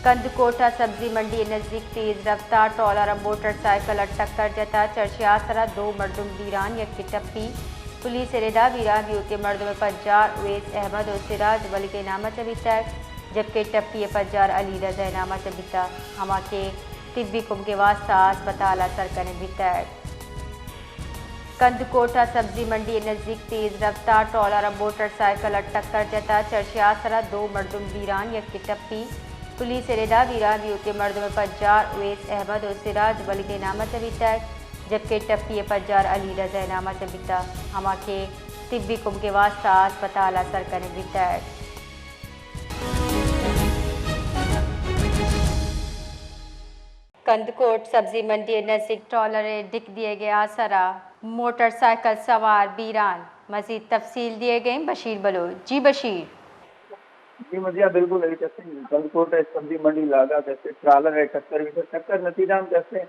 کندکوٹ ء سبزی منڈی ء نزیک تیز رفتار ٹرالر ء موٹر سائیکل ء ٹکر جتا، چرشی آسرا دو مردم بیران، یکے ٹپی۔ پولیس ء ردا بیران بیوکیں مردم ء پجار اویس احمد ء سراج ملک ء نام ء چہ بیتگ، جبکہ ٹپی ء پجار علی رضا ء نام ء چہ بیتگ، ہما کہ طبی کمک ء واستہ ہسپتال ء سر کنگ بیتگ۔ کندکوٹ ء سبزی منڈی ء نزیک تیز رفتار ٹرالر ء موٹر سائیکل ء ٹکر جتا، چرشی آسرا دو مردم بیران، یکے ٹپی۔ پولیس ء ردا بیران بیوکیں مردم ء پجار اویس احمد ء سراج ملک ء نام ء چہ بیتگ، جبکہ ٹپی ء پجار علی رضا ء نام ء چہ بیتگ، ہما کہ طبی کمک ء واستہ ہسپتال ء سر کنگ بیتگ۔ کندکوٹ سبزی منڈی ء نزیک ٹرالر ء ڈک دیگ ء آسرا موٹر سائیکل سوار بیران۔ مزید تفصیل دیگ ء بشیر بلوچ۔ جی بشیر۔ جی مدیہ، بالکل ایک کسے کندکوٹ ء سبزی منڈی لاگا کسے ٹرالر ء ٹکر بیتہ، ٹکر نتیجہ ہم کسے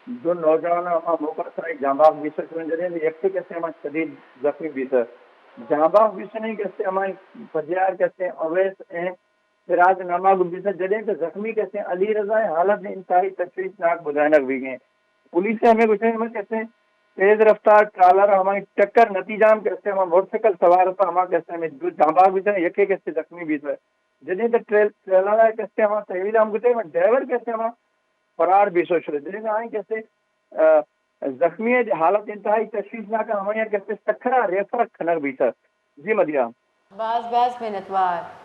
دو نوجوان ہما موقع سرا جانباز بیتہ، شون جنین یکے کسے ہما شدید زخمی بیتہ۔ جانباز بیتہ نہیں کسے ہما پجار کسے اویس ء سراج نامہ گوں بیسہ، جدیں کہ زخمی کسیں علی رضا ء حالت انتہائی تشویشناک بجائینگ بیگ ء انت۔ پولیس ء ہمے گوشگ ہمے کسیں تیز رفتار ٹرالر ء ہمائی ٹکر نتیجہ ہم کسیں ہما موٹرسائیکل سوار اتاں، ہما کسیں ہمے دو جانباز بیتگ، یکے کسیں زخمی بیتگ۔ جدیں کہ ٹریل-، ٹریلر ء کسیں ہما تحویل ہم گوشگ، ہما ڈرائیور کسیں ہما فرار بیسو شدہ۔ جدیں کہ آئی کسیں، آ، زخمی ء حالت انتہائی تشویشناک ء، ہمائی کسیں سکھرا ریفر کنگ بیتگ۔ جی مدیہ۔ باز باز منتوار۔